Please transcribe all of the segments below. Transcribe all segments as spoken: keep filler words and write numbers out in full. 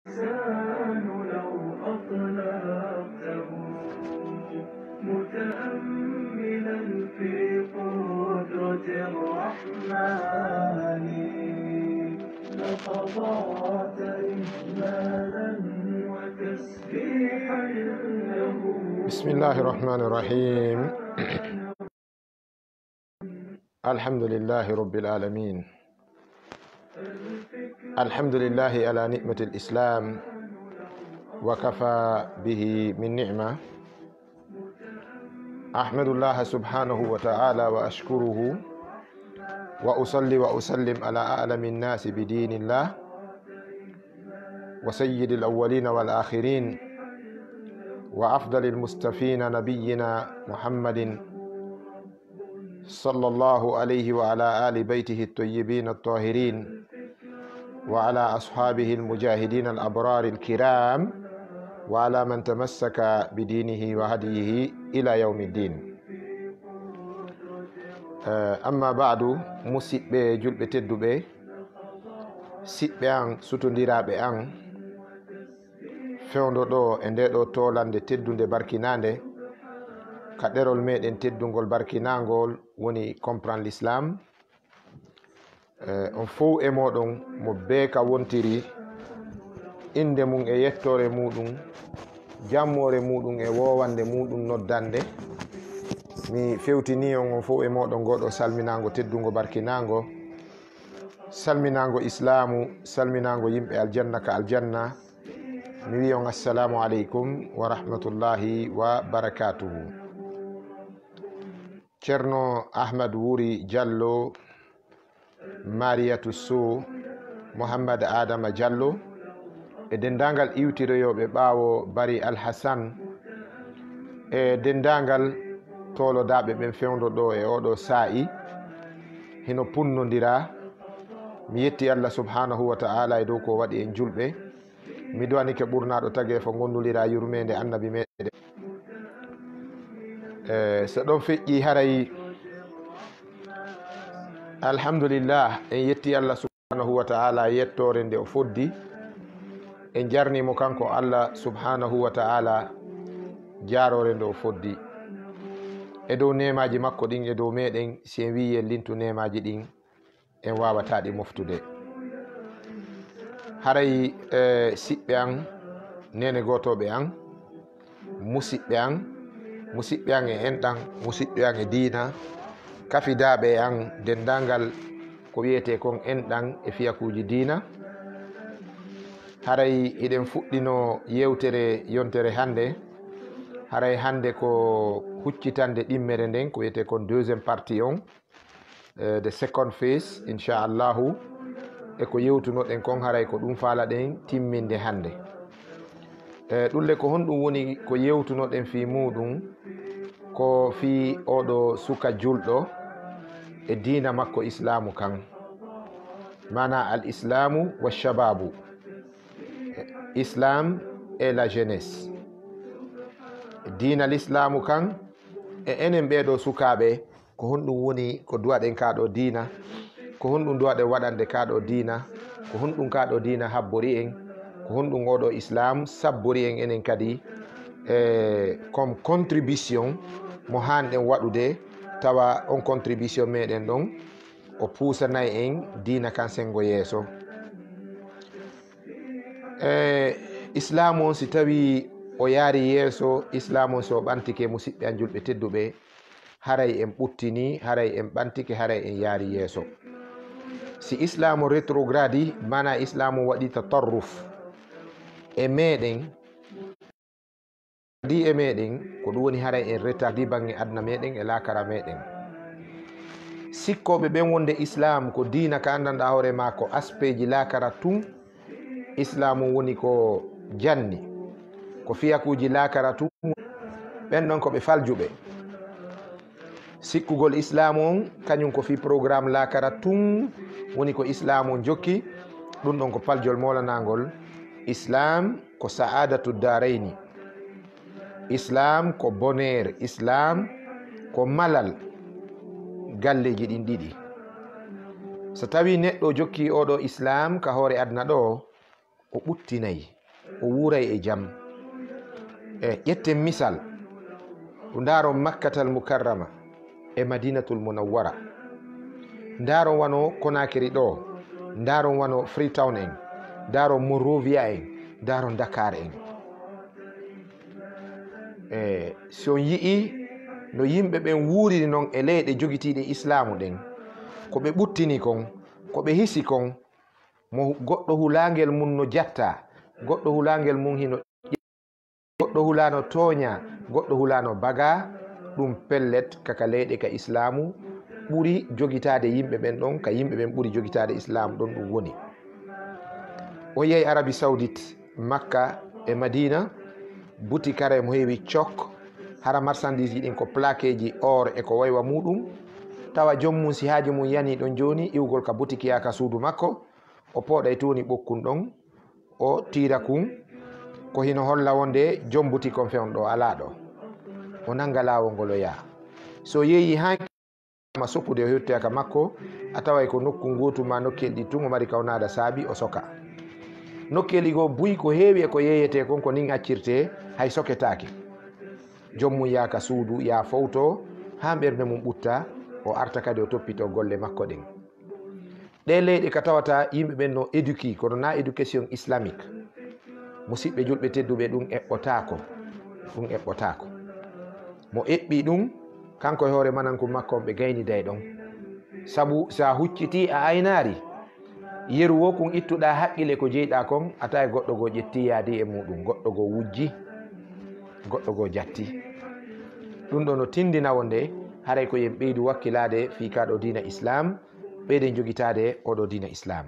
الإنسان لو أطلقته متأملا في قدرة الرحمن لقضى إجلالا وتسبيحا له. بسم الله الرحمن الرحيم. الحمد لله رب العالمين. الحمد لله على نعمة الإسلام، وكفى به من نعمة. أحمد الله سبحانه وتعالى وأشكره، وأصلي وأسلم على أعلم الناس بدين الله، وسيد الأولين والآخرين، وأفضل المصطفين نبينا محمد صلى الله عليه وعلى آل بيته الطيبين الطاهرين، وعلى أصحابه المجاهدين الأبرار الكرام، وعلى من تمسك بدينه وهديه إلى يوم الدين. Eh, amma ba'du, musiɓɓe julɓe tedduɓe, siɓɓe an, sutondiraaɓe an, fewndo ɗo e nde ɗo toolannde teddunde barkinaande, ka ɗerol meɗen teddungol barkinaangol woni Comprendre l'Islam. Eh, on fow e moɗon mo bee ka wontiri, innde mum e yettoore muɗum, jammoore muɗum e woowannde muɗum noddannde. Mi fewtini on, on fow e moɗon, ngoɗo salminaango teddungo barkinaango, salminaango Islaamu, salminaango yimɓe aljanna ka aljanna. Mi wi'i on, Assalaamu aleykum wa rahmatullahi wa barakaatuhu. Ceerno Ahmad Wuri Jallo, Mariyatu Sow, Muhammad Adama Jallo, e denndaangal iwtiroyooɓe ɓaawo Bari Alhasan, e denndaangal toolodaaɓe ɓen fewndo ɗo e oɗo saa'i, hino punnondira. Mi yetti Allah subhanahu wa ta'ala e dow ko waɗi en julɓe. Mi du'anike ɓurnaaɗo tageefo, ngonnulira yurmeende Annabi meɗen. Eh, so ɗon feƴƴi, haray, alhamdulillah, en yetti Allah subhanahu wa ta'ala yettoore nde o foddi. En jarni mo kanko Allah subhanahu wa ta'ala jaaroore nde o foddi e dow neemaaji makko ɗin e dow meɗen. Si en wi'i en lintu neemaaji ɗin, en waawataa ɗi moftude. Haray, eh, siɓɓe an, neene gootooɓe an, musiɓɓe an, musiɓɓe an e enɗan, musiɓɓe an e diina, kafidaaɓe e an denndaangal ko wiyetee kon enɗan e fiyakuuji diina. Haray hiɗen fuɗɗino yewtere yontere hannde. Haray hannde ko huccitande ɗimmere nden, ko wiyetee kon deuxième partie on, eh, the second phase, inchallahu. E ko yewtunoɗen kon, haray ko ɗum faalaɗen timminde hannde. Eh, ɗum le, ko honɗum woni ko yewtunoɗen fii muuɗum? Ko fii oɗo suka julɗo e diina makko Islaamu kan. Maanaa al Islaamu wa shababu. Islam et la jeunesse. Diina Lislaamu kan e enen ɓee ɗoo sukaaɓe, ko honɗum woni ko duwaɗen kaa ɗoo diina? Ko honɗum duwaɗen waɗande kaa ɗoo diina? Ko honɗum kaa ɗoo diina habbori en? Ko honɗum oo ɗoo Islaam sabbori en enen kadi, e comme contribution mo haanɗen waɗude, tawa on contribution meɗen ɗon o puusanay en diina kan senngo yeeso? E Islaamu on, si tawii o yaari yeeso, Islaamu on, si o ɓantike, musiɓɓe an julɓe tedduɓe, haray en ɓuttinii, haray en ɓantike, haray en yaari yeeso. Si Islaamu retrogradi, maanaa Islaamu waɗi tatarruf e meɗen, di e meɗen, ko ɗum woni haray en retardi bannge aduna meɗen e laakara meɗen. Sikkooɓe ɓen wonde Islaam ko diina ka anndanɗaa hoore maa ko aspeeji laakara tun, Islaamu woni ko janni, ko fiyakuuji laakara tun, ɓen ɗon ko ɓe faljuɓe. Sikkugol Islaamu on, kañum ko fii programme laakara tun woni ko Islaamu on jokki, ɗum ɗon ko paljol moolanaangol. Islaam ko sa'aadatu daarayni. Islaam ko bonheur. Islaam ko malal galleeji ɗin ɗiɗi. So tawii neɗɗo jokki oo ɗoo Islaam ka hoore aduna ɗoo, o ɓuttinay, o wuuray e jam. E ƴetten misal, ndaaron Makkatal Mukarrama e Madinatul Munawwara. Ndaaron wano Conakry ɗo, ndaaron wano Freetown en, ndaaron Monrovia en, ndaaron Dakar en. E si on yi'ii no yimɓe ɓen wuuriri non e leyɗe jogitiiɗe Islaamu ɗen, ko ɓe ɓuttini kon, ko ɓe hisi kon, mo goɗɗo hulaangel mum no jatta, goɗɗo hulaangel mum hino, goɗɗo hulaano tooña, goɗɗo hulaano baga, ɗum pellet kaka leyɗe ka Islaamu ɓuri jogitaade yimɓe ɓen ɗon, ka yimɓe ɓen ɓuri jogitaade Islaamu ɗon ɗum woni. O yiyay Arabie Saoudite, Makka e Madina, butikare mo heewi cok, hara marsandiiji ɗin ko plakeeji or e ko waywa muuɗum, tawa joom mum si haaju mum yanii ɗon jooni iwgol ka butikiya ka suudu makko, o pooɗay tooni ɓokkun ɗon, o tiira kun, ko hino holla wonde joom butik on fewndo ɗo alaa ɗo. O nannga laawol ngol o yaha. So yeeyi haa ma soppude o yettoya ka makko, a taway ko nokku ngootu maa nokkeeli ɗi tun o mari ka o naada saabi o soka. Nokkeeli goo buy ko heewi e ko yeeyetee kon ko nin accirtee, hay soketaake. Joom mum yaha ka suudu, yaha fowtoo haa ɓernde mum ɓutta, o arta kadi o toppitoo golle makko ɗen. Ɗee leyɗe ka tawata yimɓe ɓen no éduqué, kono na éducation islamique. Musiɓɓe julɓe tedduɓe, ɗum eɓɓotaako, ɗum eɓɓotaako. Mo eɓɓi ɗum, kanko e hoore manankun makko on ɓe gayniday ɗon. Sabu si a huccitii a aynaari, yeru woo kun ittuɗaa haqqille ko jeyɗaa kon, a tawa goɗɗo goo ƴettii yaadi e muuɗum, goɗɗo goo wujji, goɗɗo goo jatti. Ɗum ɗoo no tindina wonde haray ko yen ɓeydu wakkilaade fii kaa ɗoo diina Islaam, ɓeyden jogitaade oo ɗoo diina Islaam.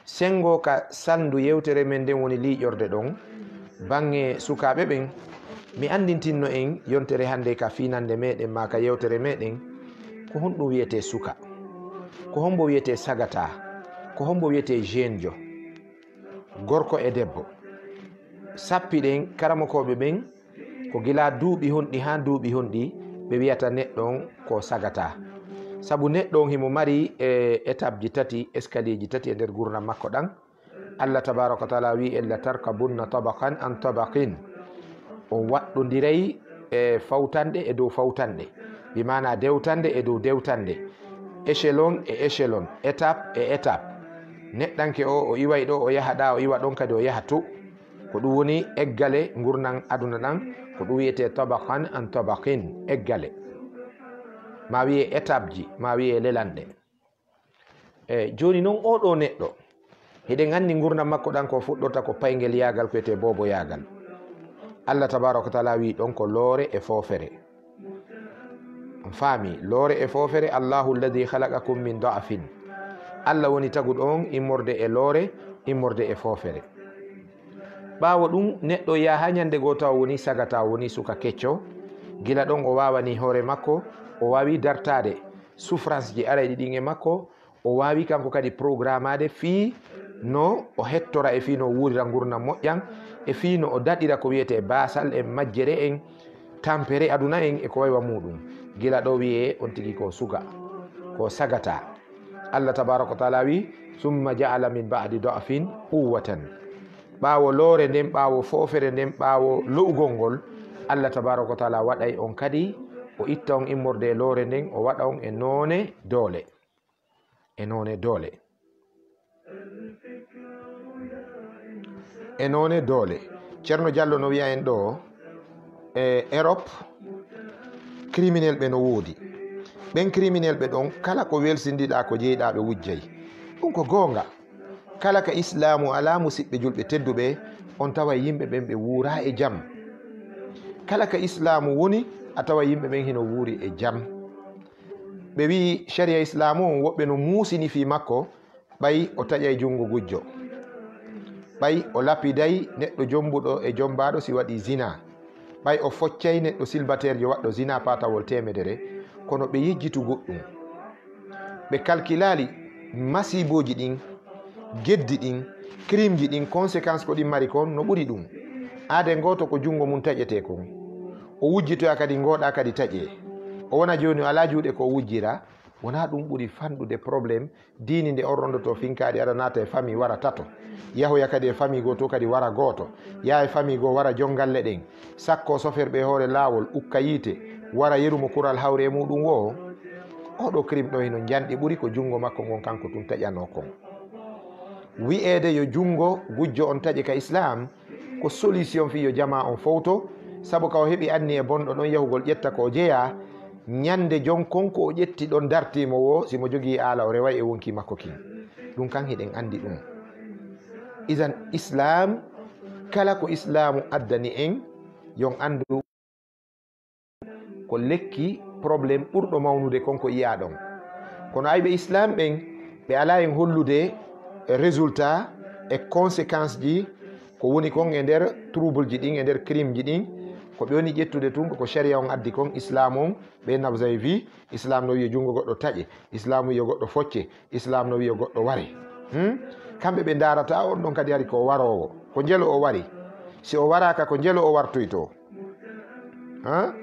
Senngo ka salndu yewtere men nden woni liiƴorde ɗon, baŋŋe sukaaɓe ɓen. Mi anndintinno en yontere hannde ka fiinannde meɗen maa ka yewtere meɗen, ko honɗum wiyetee suka? Ko hombo wiyetee sagata? Ko hombo wiyetee jeenjo? Gorko e debbo. Sappi ɗen karamokooɓe ɓen, ko gila duuɓi honɗi haa duuɓi honɗi ɓe wiyata neɗɗo on ko sagata. Sabu neɗɗo on himo mari, e, étape ji tati, escalier ji tati e nder gurdam makko ɗan. Allah tabaraka wa taala wi en, "La tarkabunna tabaqan an tabaqin." O waɗɗondiray e fawtanɗe e dow fawtanɗe, bi maana dewtanɗe e dow dewtanɗe, échelon e échelon, étape e étape. Neɗɗanke o, o iway ɗo, o yaha ɗa, o iwa ɗon kadi, o yaha to. Ko ɗum woni eggale ngurndan aduna ɗan, ko ɗum wiyetee tabaqan an tabaqin, eggale. Ma wiyee étape ji, ma wiyee lelanɗe. E, jooni non, oo ɗoo neɗɗo, hiɗen anndi ngurndan makko ɗan ko fuɗɗorta ko payngel yaagal, ko wiyetee boobo yaagal. Allah tabaraka wa taala wii ɗon ko loore e foofere. On faami, loore e foofere, "Allahu alladi khalaqakum min da'fin." Allah woni taguɗo on immorde e loore, immorde e foofere. Ɓaawo ɗum, neɗɗo yaha haa ñande goo tawa woni sagata, woni suka kecco. Gila ɗon o waawani hoore makko, o waawi dartaade souffrance ji arayɗi ɗin e makko, o waawi kanko kadi programmaade fii no o hettora e fii no o wuurira ngurndan moƴƴan, e fii no o daɗira ko wiyetee baasal en, majjere en, tampere aduna en e ko waywa muuɗum. Gila ɗo wiyee on tigi ko suga, ko sagata. Allah tabaraka wa taala wi, "Summa ja'ala min ba'di da'fin quwwatan." Ɓaawo loore nden, ɓaawo foofere nden, ɓaawo lo'ugol ngol, Allah tabaraka wa taala waɗay on kadi, o itta on immorde e loore nden, o waɗa on e noone doole. E noone doole. E noone doole. Ceerno Jallo no wiya en ɗo, e Europe, criminel ɓe no woodi. Ɓen criminel ɓe ɗon, kala ko welsindiɗaa ko jeyɗaa ɓe wujjay. Ɗum ko goonga. Kala ka Islaamu alaa, musiɓɓe julɓe tedduɓe, on tawa yimɓe ɓen ɓe wuuraa e jam. Kala ka Islaamu woni, a tawa yimɓe ɓen hino wuuri e jam. Ɓe wi'i, shari'a Islaamu on, woɓɓe no muusini fii makko, ɓay o taƴay junngo gujjo, ɓay o lapiday neɗɗo jombuɗo e jombaaɗo si waɗii zina, ɓay o foccay neɗɗo silbateerjo waɗɗo zina paatawol teemedere, kono ɓe yejjitu goɗɗum. Ɓe kalkilaali masiibooji ɗin, geddi ɗin, krimji ɗin, conséquence ko ɗin mari kon no ɓuri ɗum. Aade ngooto ko junngo mum taƴetee kon. O wujjitoya kadi ngooɗaa kadi taƴee. O wona jooni o alaa juuɗe ko o wujjira, Wonaa ɗum ɓuri fanɗude problème diini nde on rondoto finkaari, aɗa naata e famille wara tato, yahoya kadi e famille goo to kadi wara gooto, yaha e famille goo wara jongalle ɗen, sakko soferɓe e hoore laawol, ukka yiite, wara yeru mo kural hawre e muɗum woo. Oɗo crime ɗo hino njanɗi ɓuri ko junngo makko ngon kanko tun taƴanoo kon. Wi'eede yo junngo gujjo on taƴe ka Islam, ko solution fii yo jamaa on fowto, sabu ka o heɓi anniye bonɗo ɗon yahugol ƴetta ko o jeyaa, ñande jon kon ko o ƴetti ɗon dartii mo woo, si mo jogii aala o reway e wonkii makko kin. Ɗum kan hiɗen anndi ɗum. Idan Islam, kala ko Islaamu addani en, yon anndu ko lekki problème ɓurɗo mawnude kon ko yi'aa ɗon. Kono ayɓe Islam ɓen, ɓe alaa en hollude résultat e conséquence ji ko woni kon e nder trouble ji ɗin, e nder crime ji ɗin. Ko ɓe woni ƴettude tun ko sharia on addi kon, Islam on, ɓe nabzay vi, Islam no wiya junngo goɗɗo taƴe, Islam wiya goɗɗo focce, Islam no wiya goɗɗo ware. Hmm? Kamɓe ɓe ndaarata on ɗon kadi hari ko waroowo. Ko njelo o wari? Si o waraaka, ko njelo o wartoytoo? Ha?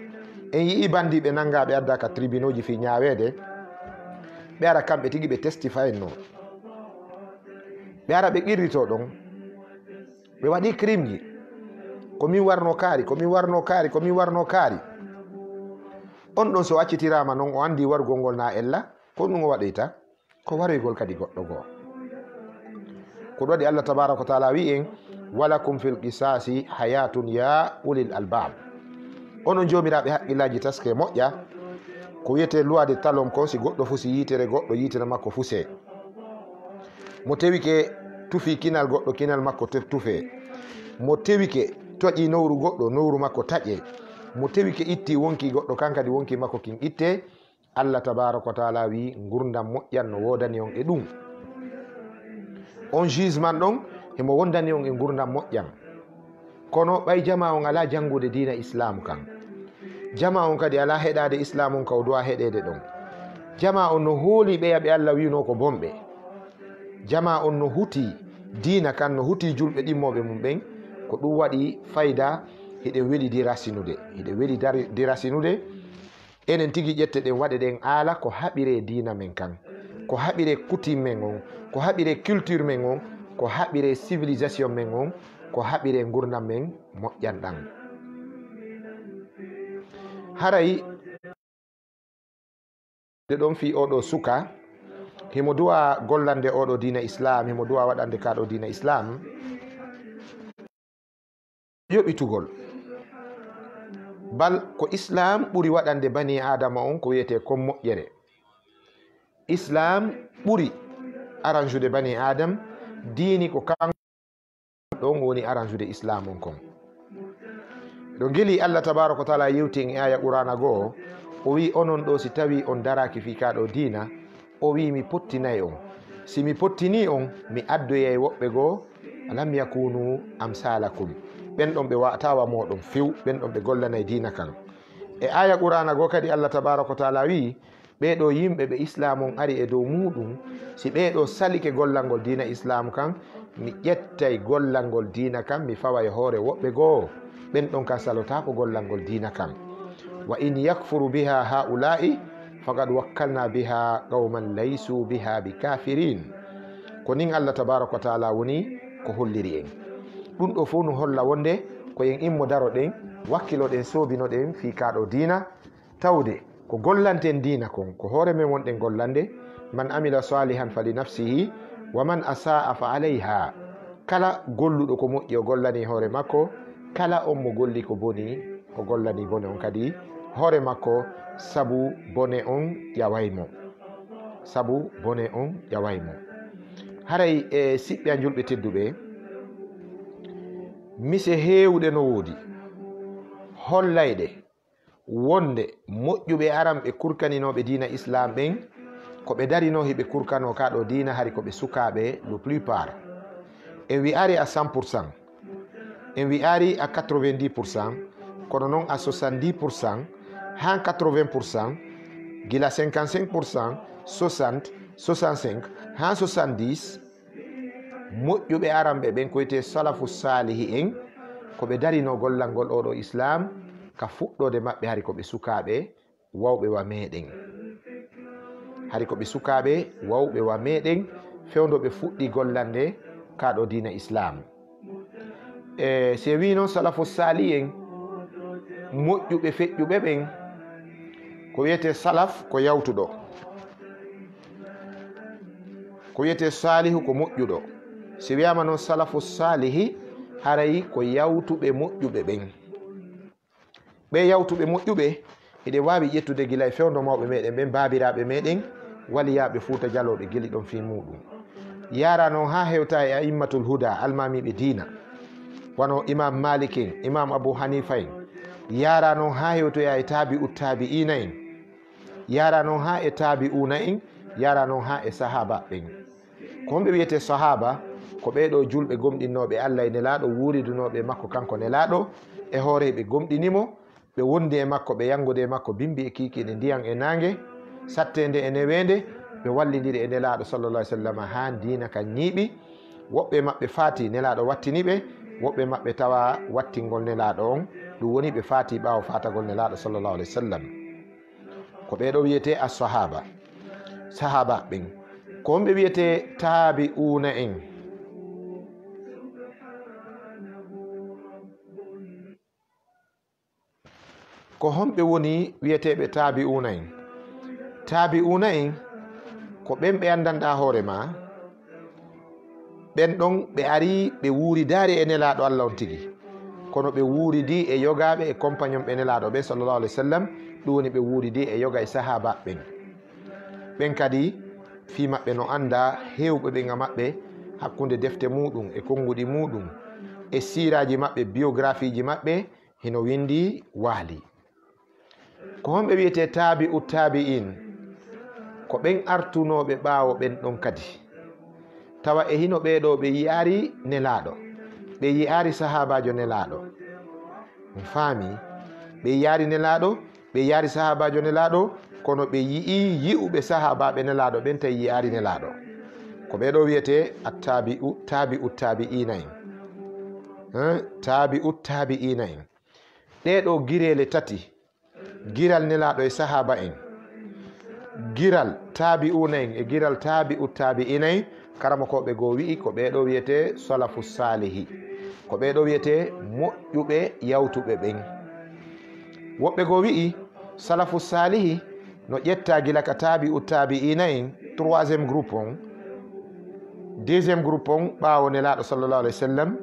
En yi'ii banndiiɓe nanngaaɓe addaa ka tribunauji fii ñaaweede, ɓe ara kamɓe tigi ɓe testify no. Ɓe ara ɓe qirritoo ɗon. Ɓe waɗii crime ji. Ko min warnoo kaari, ko min warnoo kaari, ko min warnoo kaari. On ɗon so accitiraama non, o anndii warugol ngol naa ella, ko ɗum o waɗoyta? Ko waroygol kadi goɗɗo goo. Ko ɗum waɗi Allah tabaaraka wa taala wi'i en, "Walakum fil qisasi hayatun ya ulil albab." Onon joomiraaɓe haqqillaaji taske moƴƴa, ko wi'etee loi de Talon kon, si goɗɗo fusi yiitere goɗɗo, yiitere makko fusee. Mo tewike tufi kinal goɗɗo, kinal makko tef-, tufee. Mo tewike toƴi nowru goɗɗo, nowru makko taƴee. Mo tewike itti wonkii goɗɗo, kan kadi wonkii makko kin ittee. Allah tabaaraka wa taala wi'i, ngurndan moƴƴan no woodani on e ɗum. On jugement ɗon, himo wondani on e ngurndan moƴƴan. Kono ɓay jamaa on alaa janngude diina Islaamu kan, jamaa on kadi alaa heɗaade Islaamu on ka o duwaa heɗeede ɗon, jamaa on no hoolii ɓeya ɓe Allah wi'unoo ko bonɓe, jamaa on no hutii diina kan, no hutii julɓe ɗimmooɓe mum ɓen, ko ɗum waɗi fayda hiɗen weli dirasinude, hiɗen weli dari-, dirasinude. Enen tigi ƴette ɗen, waɗe ɗen aala ko haɓiree diina men kan, ko haɓiree coutume men on, ko haɓiree culture men on, ko haɓiree civilisation men on, ko haɓiree ngurndan men moƴƴan ɗan. Haray de ɗon fii oɗo suka, himo duwa gollande oɗo diina Islam, himo duwa waɗande ka ɗo diina Islam. Yoɓitugol. Bal ko Islam ɓuri waɗande bani Aadama on ko wi'etee kon moƴƴere. Islam ɓuri aranjude bani Aadam, diini ko kan ɗon woni aranjude Islam on kon. Ɗo ngeli Allah tabaaraka wa taala yewti en e aya Qur'aana goo, o wi'i, "Onon ɗo, si tawii on daraaki fii kaa ɗo diina," o wi'i, "Mi pottinay on. Si mi pottinii on, mi addoyay woɓɓe goo, lam yakunu amsalakum. Ɓen ɗon ɓe wa'ataa wa mooɗon few, ɓen ɗon ɓe gollanay diina kan." E aya Qur'aana goo kadi Allah tabaaraka wa taala wi'i, "Ɓee ɗoo yimɓe ɓe Islaam on ari e dow muuɗum, si ɓee ɗoo salike gollangol diina Islaam kan, mi ƴettay gollangol diina kan, mi fawa e hoore woɓɓe goo. Ɓen ɗon kan salotaako gollangol diina kan. Wa in yakfuru biha haula'i, faqad wakkalna biha qawman laysu biha bi kafirin." Ko nin Allah tabaaraka wa taala woni ko holliri en. Ɗum ɗoo fof no holla wonde ko en immo daroɗen, wakkiloɗen, soobinoɗen fii kaa ɗoo diina, tawde ko gollanten diina kon, ko hoore men wonɗen gollande, "Man amila salihan fali nafsihi, wa man asa'a fa alayha." Kala golluɗo ko moƴƴi, o gollani hoore makko, kala on mo golli ko boni, o gollani bone on kadi hoore makko, sabu bone on ƴaway mo. Sabu bone on ƴaway mo. Haray e siɓɓe an julɓe tedduɓe, mise heewuɗe no woodi hollayɗe wonde moƴƴuɓe aran ɓe kurkaninooɓe diina Islaam ɓen, ko ɓe darinoo hiɓe kurkanoo kaa ɗoo diina, hari ko ɓe sukaaɓe le plupart. En wi'aali à cent pour cent, en wi'aali à quatre-vingt-dix pour cent, kono non à soixante-dix pour cent, haa quatre-vingts pour cent, gila cinquante-cinq pour cent, soixante, soixante-cinq, haa soixante-dix, moƴƴuɓe aran ɓe ɓen ko wi'etee salafu saalihi en, ko ɓe darinoo gollangol oo ɗoo Islaam, ka fuɗɗoode maɓɓe hari ko ɓe sukaaɓe wawɓe wa meeɗen. Hari ko ɓe sukaaɓe wawɓe wa meɗen, fewndo ɓe fuɗɗi gollande ka ɗo diina Islam. E si e wii noon salafu saali en, moƴƴuɓe feƴƴuɓe ɓen, ko wiyetee salaf ko yawtuɗo, ko wiyetee saalihu ko moƴƴuɗo. Si wiyaama noon salafu saalihi, haray ko yawtuɓe moƴƴuɓe ɓen. Ɓee yawtuɓe moƴƴuɓe, hiɗen waawi ƴettude gila e fewndo mawɓe meɗen ɓen, baabiraaɓe meɗen, waliyaaɓe Fuuta Jalooɓe gili ɗon fii muuɗum. Yaara noon haa hewta e a'immatul huda, almaamiiɓe diina, wano Imaam Maalik en, Imaam Abu Haniifa en. Yaara noon haa hewtoya e taabi'u taabi'iina en. Yaara noon haa e taabi'uuna en, yaara noon haa e sahaaba ɓen. Ko homɓe wiyetee sahaaba? Ko ɓee ɗoo julɓe gomɗinnooɓe Alla e Nelaaɗo, wuuridunooɓe e makko kanko Nelaaɗo, e hoore ɓe gomɗini mo, ɓe wondi e makko, ɓe yanngude e makko bimbi e kiikiiɗe, ndiyan e naange, satteende e neweende, ɓe wallindiri e Nelaaɗo sallallahu alaihi wasallam haa diina kan ñiiɓi. Woɓɓe maɓɓe faati, Nelaaɗo wattini ɓe, woɓɓe maɓɓe tawa wattingol Nelaaɗo on, ɗum woni ɓe faati ɓaawo faatagol Nelaaɗo sallallahu alaihi wasallam. Ko ɓee ɗoo wiyetee as-sahaaba, sahaaba ɓen. Ko homɓe wiyetee taabi'uuna en? Ko homɓe woni wiyeteeɓe taabi'uuna en? Taabi'uuna en ko ɓen ɓe anndanɗaa hoore maa, ɓen ɗon ɓe arii ɓe wuuridaari e Nelaaɗo Alla on tigi, kono ɓe wuuridii e yogaaɓe e compagnonɓe Nelaaɗo ɓen sallallahu alaihi wasallam, ɗum woni ɓe wuuridii e yoga e sahaaba ɓen. Ɓen kadi fii maɓɓe no anndaa, heewɓe ɓen e maɓɓe, hakkunde defte muuɗum e konnguɗi muuɗum e siiraaji maɓɓe, biografiiji maɓɓe, hino winndii waali. Ko homɓe wiyetee taabi'u taabi'iin? Ko ɓen artunooɓe ɓaawo ɓen ɗon kadi. Tawa e hino ɓee ɗoo ɓe yi'aari Nelaaɗo, ɓe yi'aari sahaabaajo Nelaaɗo. On faami? Ɓe yi'aari Nelaaɗo, ɓe yi'aari sahaabaajo Nelaaɗo, kono ɓe yi'ii yi'uɓe sahaabaaɓe Nelaaɗo ɓen tawi yi'aari Nelaaɗo. Ko ɓee ɗoo wiyetee attaabi'u, taabi'u taabi'iina en. Hein? Taabi'u taabi'iina en. Ɗee ɗoo gireele tati, giral Nelaaɗo e sahaaba en, giral taabi'uuna en e giral taabi'u taabi'iina en, karamokooɓe goo wi'i ko ɓee ɗoo wiyetee salafu saalihi, ko ɓee ɗoo wiyetee moƴƴuɓe yawtuɓe ɓen. Woɓɓe goo wi'i salafu saalihi no ƴettaa gila ka taabi'u taabi'iina en, troisième groupe on, deuxième groupe on ɓaawo Nelaaɗo sallallahu alaihi wasallam,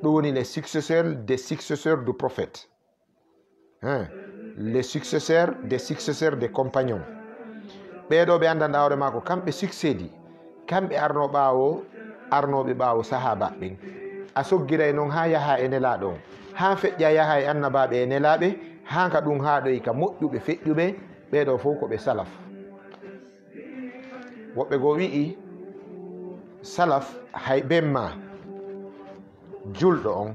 ɗum woni les successeurs des successeurs du prophète. Hein? Les successeurs des successeurs des compagnons. Ɓee ɗoo ɓe anndanɗaa hoore maa ko kamɓe succédi, kamɓe arnoo ɓaawo, arnooɓe ɓaawo sahaaba ɓen. A soggiray non haa yaha e Nelaaɗo on, haa feƴƴa yaha e annabaaɓe e nelaaɓe, haa ka ɗum haaɗoyi ka moƴƴuɓe feƴƴuɓe, ɓee ɗoo fow ko ɓe salaf. Woɓɓe goo wi'i salaf hay ben ma julɗo on,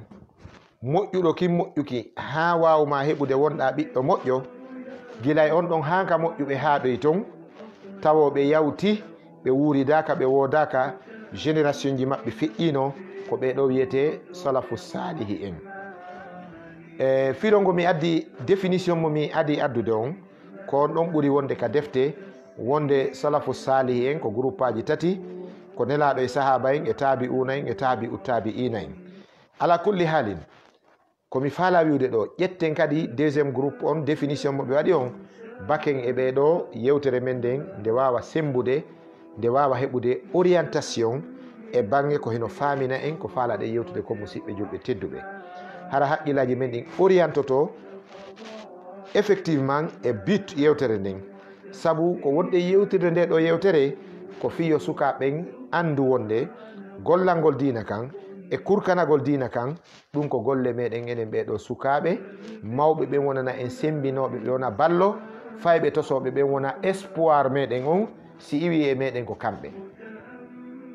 moƴƴuɗo kin moƴƴuki haa waawmaa heɓude wonɗaa ɓiɗɗo moƴƴo, gila e on ɗon haa ka moƴƴuɓe haaɗoyi ton, tawo ɓe yawti, ɓe wuuridaaka, ɓe woodaaka, générationji maɓɓe feƴƴiino, ko ɓee ɗoo wiyetee salafu saalihi en. E firo ngo mi addi, définition mo mi adi addude on, ko on ɗon ɓuri wonde ka defte, wonde salafu saalihi en ko groupaaji tati, ko Nelaaɗo e sahaaba en e taabi'uuna en e taabi'u taabi'iina en. Ala kulli haalin, ko mi faalaa wi'ude ɗoo, ƴetten kadi deuxième groupe on, définition mo ɓe waɗi on, baken e ɓee ɗoo, yewtere men nden nde waawa semmbude, nde waawa heɓude orientation e bannge ko hino faamina en ko faalaɗen yewtude kon, musiɓɓe julɓe tedduɓe. Hara haqqillaaji men ɗin orientoto effectivement e but yewtere nden. Sabu ko wonɗen yewtirde ndee ɗoo yewtere ko fii yo sukaaɓe ɓen anndu wonde gollangol diina kan e kurkanagol diina kan, ɗum ko golle meɗen enen ɓee ɗoo sukaaɓe, mawɓe ɓen wonana en semmbinooɓe, ɓe wona ballo, fayɓe tosooɓe ɓen wona espoir meɗen on, si iwi e meɗen ko kamɓe.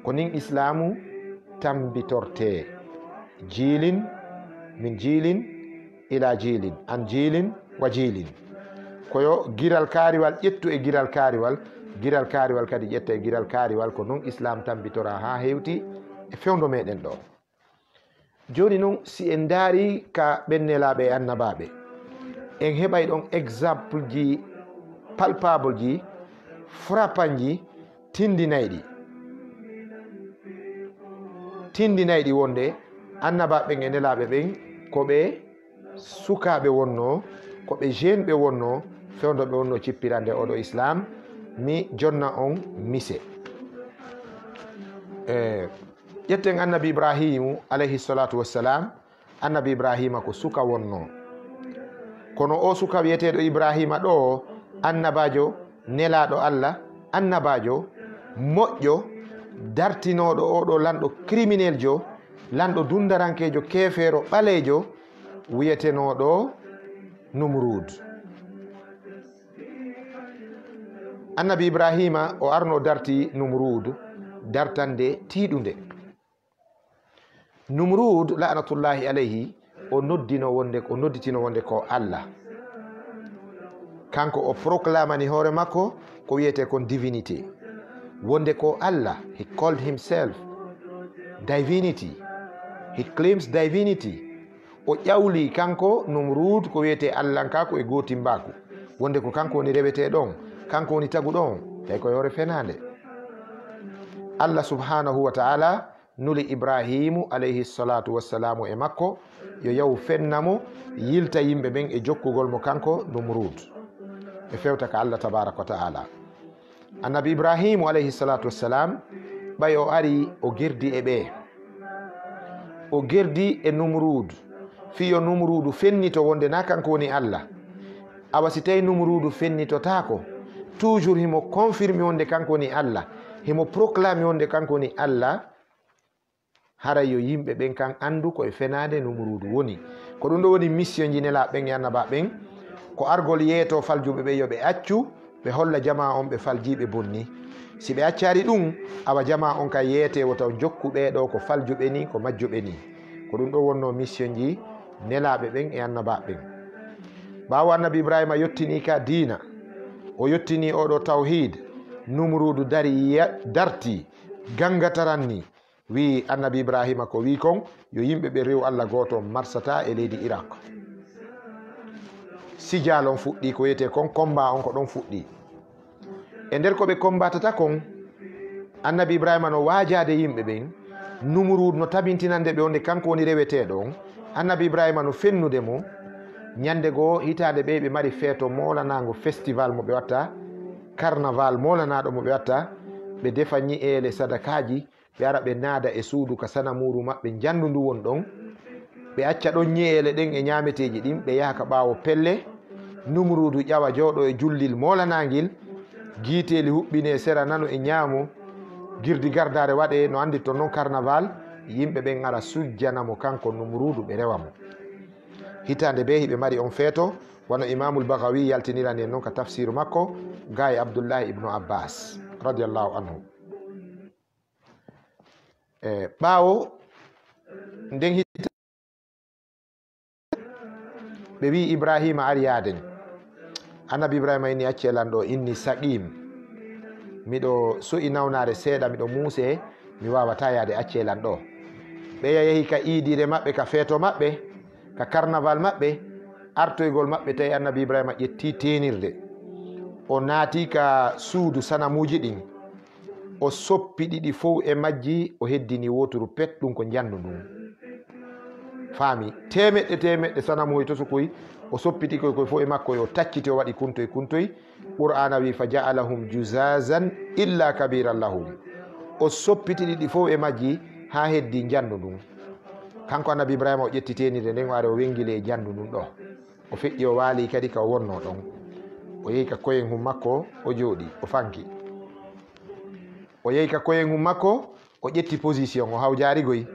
Ko nin Islaamu tambitortee, jiilin min jiilin, ila jiilin, an jiilin wa jiilin. Ko yo giral kaariwal ƴettu e giral kaariwal, giral kaariwal kadi ƴetta e giral kaariwal. Ko non Islaam tambitoraa haa hewti e fewndo meɗen ɗoo. Jooni non, si en ndaarii ka ɓen nelaaɓe e annabaaɓe, en heɓay ɗon exemple ji palpable ji frappantji tindinayɗi. Tindinayɗi wonde annabaaɓe ɓen e nelaaɓe ɓen ko ɓe sukaaɓe wonnoo, ko ɓe jeune ɓe wonnoo, fewndo ɓe wonnoo cippirande oɗo Islam. Mi jonna on mise. E, ƴetten annabi Ibrahimu, alayhi salatu wassalam. Annabi Ibrahima ko suka wonnoo. Kono o suka wiyeteeɗo Ibrahima ɗo, annabaajo, nelaaɗo Allah, annabaajo, moƴƴo, dartinooɗo oɗo lanɗo crimineljo, lanɗo dundarankeejo, keefeero, ɓaleejo, wiyetenooɗo Numruud. Annabi Ibrahima o arno darti Numruud, dartande tiiɗunde. Numruud, la'natullahi alayhi, o noddino wonde, o nodditino wonde ko Allah. Kanko o proclamani hoore makko ko wiyete kon divinité. Wonde ko Allah, he called himself divinity. He claims divinity. O ƴawli kanko Numruud ko wiyete Allahnka ko e gootimbaaku. Wonde ko kanko woni rewete ɗon, kanko woni tagu ɗon, tawi ko hoore fenaande. Allah subhanahu wa ta'ala nuli Ibrahimu alayhi salatu wassalamu e makko, yo yahu fenna mo, yilta yimɓe ɓen e jokkugol mo kanko Numruud. Ɓe fewta ka Allah tabaraka wa ta'ala. Annabi Ibrahimu alayhi salatu wassalam, ɓay o ari o gerdi e ɓe. O gerdi e Numruud. Fii yo Numruudu fennito wonde na kanko woni Allah. Awa si tawi Numruudu fennitotaako, toujours himo confirme wonde kanko woni Allah, himo proclame wonde kanko woni Allah, haray yo yimɓe ɓen kan anndu ko e fenaande Numruudu woni. Ko ɗum ɗo woni mission ji nelaaɓe ɓen e annabaaɓe ɓen, ko argol yeeto faljuɓe ɓen yo ɓe accu, ɓe holla jamaa on ɓe faljii ɓe bonni. Si ɓe accaali ɗum, awa jamaa on kan yeete wota on jokku ɓee ɗoo ko faljuɓe ni, ko majjuɓe ni. Ko ɗum ɗo wonnoo mission ji nelaaɓe ɓen e annabaaɓe ɓen. Ɓaawo annabi Ibrahima yottinii ka diina, o yottinii oo ɗoo tawhiid, Numruudu dari ya-, dartii, gangataran ni, wi'i annabi Ibrahima ko wi'i kon, yo yimɓe ɓe rewu Allah gooto marsata e leydi Iraq. Sijaal on fuɗɗii, ko wiyetee kon combat on ko ɗon fuɗɗii. E nder ko ɓe combatata kon, annabi Ibrahima no waajaade yimɓe ɓen, Numruud no tabintinande ɓe wonde kanko woni reweteeɗo on. Annabi Ibrahima no fennude mo. Ñande goo hitaande ɓe, ɓe mari feeto moolanaango, festival mo ɓe watta, carnaval moolanaaɗo mo ɓe watta, ɓe defa ñi'eele sadakaaji, ɓe ara ɓe naada e suudu ka sanamuuru maɓɓe njandu ndu won ɗon. Ɓe acca ɗon ñi'eele ɗen e ñaameteeji ɗin, ɓe yaha ka ɓaawo pelle. Numruudu ƴawa jooɗo e jullil moolanaangil, giiteeli huɓɓinee sera nano e ñaamo, girdi gardaare waɗee no annditton non carnaval, yimɓe ɓen ara sujjana mo kanko Numruudu ɓe rewa mo. Hitaande bee hiɓe mari on feeto, wano Imaamul Bagawi yaltinirani en non ka tafsiru makko, gaa e Abdullahi ibnu Abbas, radiyallahu anhu. E ɓaawo nden hita-, ɓe wi'i Ibrahima ari yaaden. Annabi Ibrahima inni acce lan ɗo, inni saqim. Miɗo so'i nawnaare seeɗa, miɗo muuse, mi waawata yaade acce lan ɗo. Ɓeya yehi ka iidiire maɓɓe, ka feeto maɓɓe, ka carnaval maɓɓe, artoygol maɓɓe, tawi annabi Ibrahima ƴetti teenirde. O naati ka suudu sanamuuji ɗin. O soppi ɗiɗi fow e majji, o heddini wooturu pet, ɗum ko njandu ndun. Faami, teemeɗɗe, teemeɗɗe sanamuhoy to sukoy, o soppiti koy, koy fow e makko, o tacciti, o waɗi kuntoy, kuntoy. Qur'aana wi, "Fa ja'alahum juzazan illa kabiran lahum." O soppiti ɗiɗi fow e majji, haa heddi njandu ndun. Kanko annabi Ibrahima, o ƴetti teenirde nden, o ari, o wengili e njandu ndun ɗo. O feƴƴi, o waali kadi ka o wonnoo ɗon. O yehi ka koyen hum makko, o jooɗi, o fanki. O yehi ka koyen hum makko, o ƴetti position, o hawjaari goy.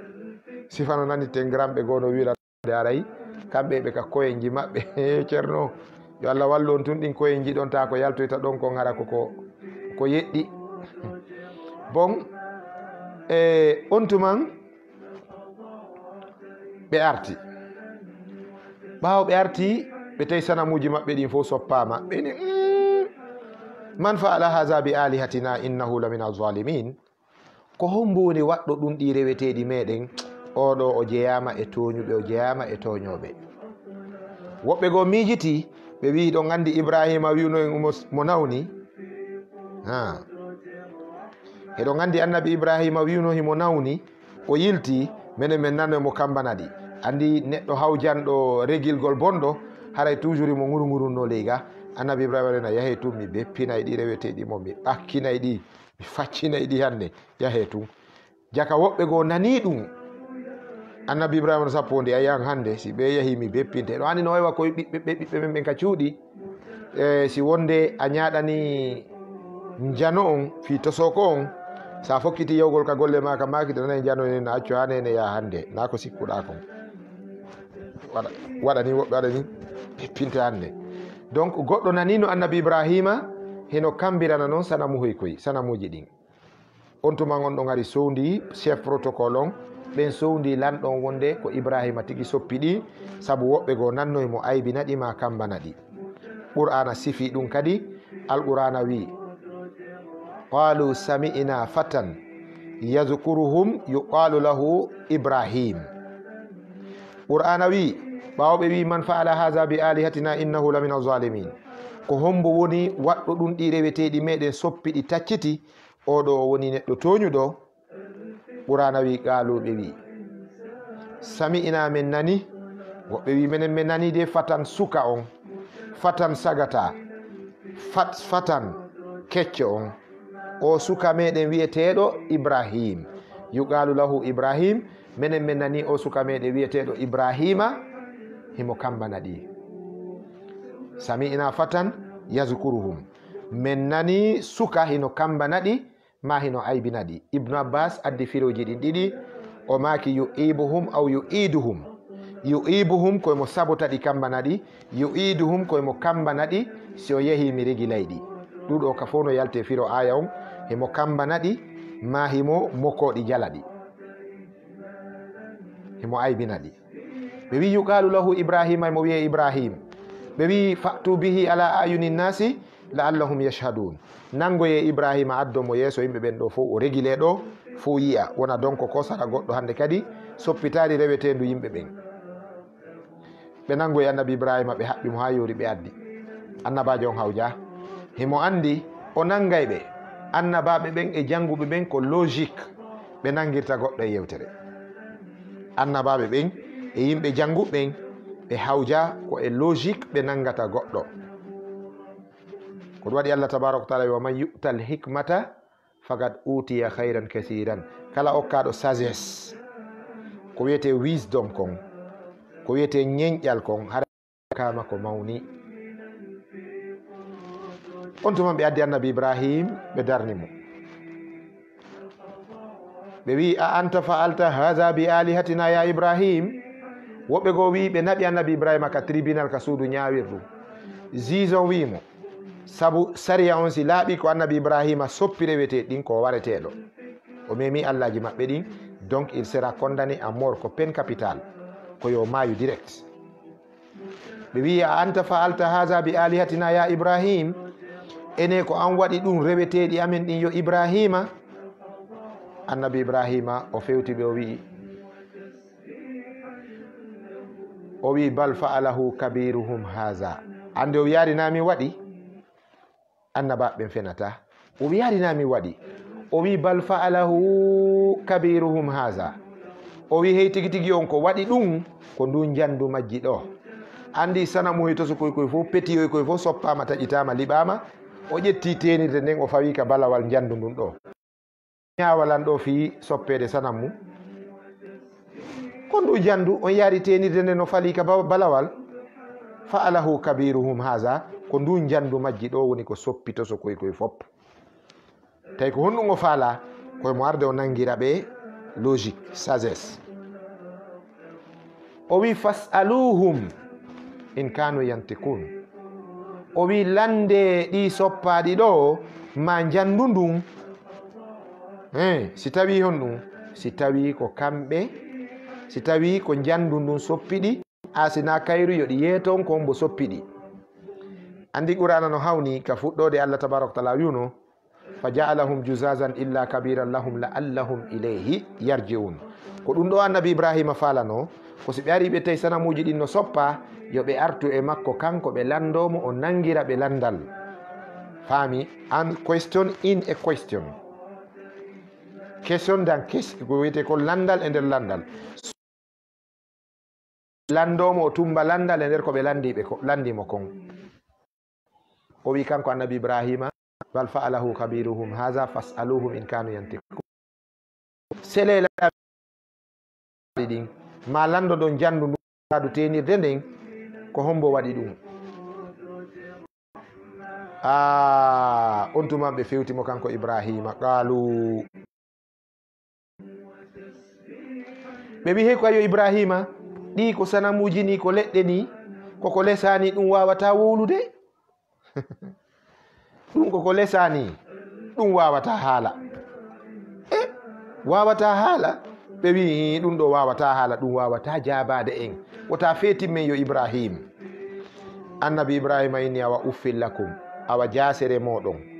Sifa no nani tengramɓe goo no wiira de aray, kamɓe ɓe ka koyenji maɓɓe. Ceerno, yo Allah wallu on tun, ɗin koyenji ɗon taa ko yaltoyta ɗon kon hara ko, ko, ko yeɗɗi. Bon, e on tuman, ɓe arti. Ɓaawo ɓe arti, ɓe tawi sanamuuji maɓɓe ɗin fow soppaama. Ɓe ni, "Mm, man fa'ala haza bi alihatina innahu lamina zalimin." Ko hombo woni waɗɗo ɗum ɗi reweteeɗi meɗen? Oɗo o jeyaama e tooñuɓe, o jeyaama e tooñooɓe. Woɓɓe goo miijiti, ɓe wi'i, "Ɗon anndi Ibrahima wi'uno en mo, mo nawni." Ha. Eɗon anndi annabi Ibrahima wi'uno himo nawni, o yilti, menen men nano mo kambana ɗi. Anndi neɗɗo hawjanɗo regilgol bonɗo, haray toujours mo ŋurŋurunno ley ga. Annabi Ibrahima nena, "Yahee tun, mi beppinay ɗi reweteeɗi mo, mi ɓakkinay ɗi, mi faccinay ɗi hannde. Yahee tun." Jaka woɓɓe goo nanii ɗum. Annabi Ibrahima no sappo ndi, a yi'an hannde, si ɓe yahii mi beppinte. Ɗo anndi no waywa koye ɓiɓɓe, ɓe ɓiɓɓe men ɓen ka cuuɗi. E si wonde a ñaaɗani njano on fii tosooko on, sa fokkiti yawgol ka golle maa ka maaki, ɗo nanay njano ne na accu haa nene yaa hannde, naa ko sikkuɗaa kon. Waɗa, waɗani woɓɓe, waɗani beppinte hannde. Donc, goɗɗo nanii no annabi Ibrahima, hino kambirana non sanamuhoy koy, sanamuuji ɗin. On tuma on ɗon ari sowndi chef protocole on, ɓen sowndi lanɗo on wonde ko Ibrahima tigi soppi ɗi, sabu woɓɓe goo nannoy mo aybina ɗi maa kambana ɗi. Qur'aana sifii ɗum kadi, Alqur'aana wi'i, "Qaalu sami'na fatan yazkuruhum yuqaalu lahu Ibrahim." Qur'aana wi'i, ɓaawo ɓe wi'i, "Man fa'ala haza bi alihatina innahu lamina zalimin." Ko hombo woni waɗɗo ɗum ɗi reweteeɗi meɗen soppi ɗi tacciti? Oo ɗoo o woni neɗɗo tooñuɗo. Qur'aana wi'i, qaalu, ɓe wi'i, "Sami'na, men nani." Woɓɓe wi'i, "Menen men nani de fatan suka on, fatan sagata, fat-, fatan kecco on. O suka meɗen wi'eteeɗo Ibrahim. Yuqaalu lahu Ibrahim. Menen men nani o suka meɗen wi'eteeɗo Ibrahima, himo kambana ɗi." Sami'na fatan yazkuruhum. Men nani suka hino kambana ɗi, maa hino aybina ɗi. Ibnu Abbas addi firooji ɗin ɗiɗi, o maaki, "Yu'ibuhum aw yu'iduhum." Yu'ibuhum ko mo sabota ɗi kambana ɗi, yu'iduhum ko mo kambana ɗi, si o yehii mi regilay ɗi. Ɗuɗo ka fow no yaltee firo aaya on, himo kambana ɗi, maa himo mokoo ɗi jala ɗi. Himo aybina ɗi. Ɓe wi'i, "Yuqaalu lahu Ibrahima," mo wi'ee Ibrahim. Ɓe wi'i, "Fa'tu bihi ala ayuni nasi la'allahum yashhadun." Nangoyee Ibrahima, addon mo yeeso yimɓe ɓen ɗoo fow, o regilee ɗoo fow yi'a. Wona donc ko sara goɗɗo hannde kadi soppitaali reweteendu yimɓe ɓen. Ɓe nangoyi annabi Ibrahima, ɓe haɓɓi mo haa yoori, ɓe addi. Annabaajo on hawjaa. Himo anndi o nangay ɓe. Annabaaɓe ɓen e jannguɓe ɓen ko logique ɓe nangirta goɗɗo e yewtere. Annabaaɓe ɓen e yimɓe jannguɓe ɓen ɓe hawjaa ko e logique ɓe nangata goɗɗo. Ko ɗum waɗi Allah tabaaraka wa taala wi, "Wa man yu'tal hikmata faqad utiya khayran kathiran." Kala okkaaɗo sagesse, ko wiyetee wisdom kon, ko wiyetee ñenƴal kon, hara kaama ko mawni. On tuma ɓe addi annabi Ibrahim, ɓe darni mo. Ɓe wi'i, "A anta fa'alta haza bi alihatina ya Ibrahim?" Woɓɓe goo wi'i ɓe naɓi annabi Ibrahima ka tribunal, ka suudu ñaawirdu. Juge on wi'i mo, sabu sariya on si laaɓi ko annabi Ibrahima soppi rewetee ɗin ko wareteeɗo. O memi allaaji maɓɓe ɗin, donc il sera condamné à mort, ko peine capitale, ko yo maayu direct. Ɓe wi'i, "A anta fa'alta haza bi alihatina ya Ibrahim?" Ene ko an waɗi ɗum reweteeɗi amen ɗin yo Ibrahima? Annabi Ibrahima o fewti ɓe o wi'i, o wi'i, "Bal fa'alahu kabiruhum haza." Annde o wi'aari na min waɗi? Annabaaɓe ɓen fenataa. O wi'aari na min waɗi? O wi'i, "Bal fa'alahu kabiruhum haza." O wi'i, "Hey, tigi tigi on ko waɗi ɗum, ko nduu njandu majji ɗoo." Anndi sanamuhoy tosokoy koy fow, petiyoy koy fow soppaama, taƴitaama, liɓaama. O ƴetti teenirde nden, o fawi ka balawal njandu ndun ɗoo. Ñaawalan ɗoo fii soppeede sanamu. Ko nduu njandu, on yaari teenirde nden no falii ka ba-, balawal. Fa'alahu kabiruhum haza, ko nduu njandu majji ɗoo woni ko soppi tosokoy koy fow. Tawi ko honɗum o faalaa? Ko e mo arde o nangira ɓe logique, sagesse. O wi, "Fas'aluhum in kanu yantikun." O wi, "Lande ɗi soppaaɗi ɗoo, ma njandu ndun." Eh, si tawi honɗum? Si tawi ko kamɓe, si tawi ko njandu ndun soppi ɗi, a si na kayru yo ɗi yeeton ko mbo soppi ɗi. Anndi Qur'aana no hawni ka fuɗɗoode Allah tabaaraka wa taala wi'uno, "Fa ja'alahum juzazan illa kabiran lahum la'allahum ilayhi yarji'un." Ko ɗum ɗoo annabi Ibrahima faalano, ko si ɓe ari ɓe tawi sanamuuji ɗin no soppa, yo ɓe artu e makko kanko, ɓe lanndoo mo, o nanngira ɓe lanndal. Faami? An, question in a question. Question dan question, ko wiyetee ko lanndal e nder lanndal. Lanndoomo o tummba lanndal e nder ko ɓe lanndii ɓe ko, lanndii mo kon. O wi'i kanko Annabi Ibraahiima, "Bal fa'alahu kabiruhum haza fas'aluhum in kanu yantiqun." Selee laabi ɗin, ma lanndoɗon janndu ndu, ndu teenirde nden, ko hombo waɗi ɗum? Aa, on tuma ɓe fewti mo kanko Ibraahiima, qaalu. Ɓe wi'i, "Hey, ko ayo Ibraahiima, ɗi ko sanamuuji ni, ko leɗɗe ni, ko ko lesaa ni, ɗum waawataa wowlude?" Ɗum ko ko lesaa ni, ɗum waawataa haala. E, waawataa haala? Ɓe wi'i, "Hii, ɗum ɗo waawataa haala, ɗum waawataa jaabaade en. Wota feetin men yo Ibraahiim." Annabi Ibraahiima inni, "Awa uffin lakum, awa jaasere mooɗon."